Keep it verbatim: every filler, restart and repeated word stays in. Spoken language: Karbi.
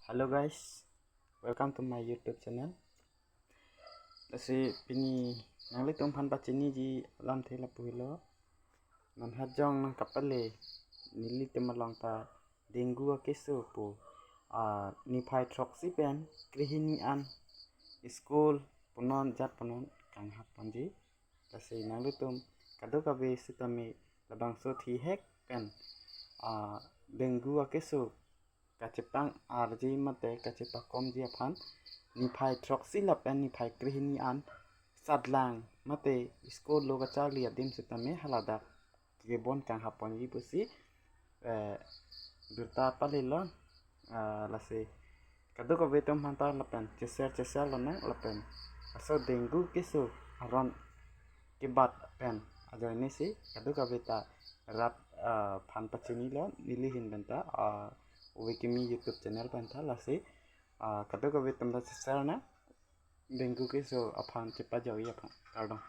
Hello guys, welcome to my YouTube channel. Lasi pini nanglitum aphan pachiniji alamthe lapu helo. Non hajong nangkapale nelitum along ta dengue akeso pu, ah, niphai throksi pen krehini an school punon jat punon kanghap ponji. Lasi nanglitum kadokave sitame labangso thihek pen, ah, dengue akeso kachepang arji mate kachepakomji aphan niphai throksi lapen niphai krehini an satlang mate school lo kacharli adim sitame haladak kebon kanghap ponji pusi, eh, birta palelo, ah, lasi kadokave atum aphanta lapen che-share che-share lonang lapen laso dengue keso aron kebat pen ajoine si kadokave ta rat, ah, aphan pachinilo neli ahin pen ta, ah, Ove Kimi YouTube channel pen ta. Lasi, ah, kadokave atum ta che-share nang dengue keso aphan chepajokji aphan. Kardom.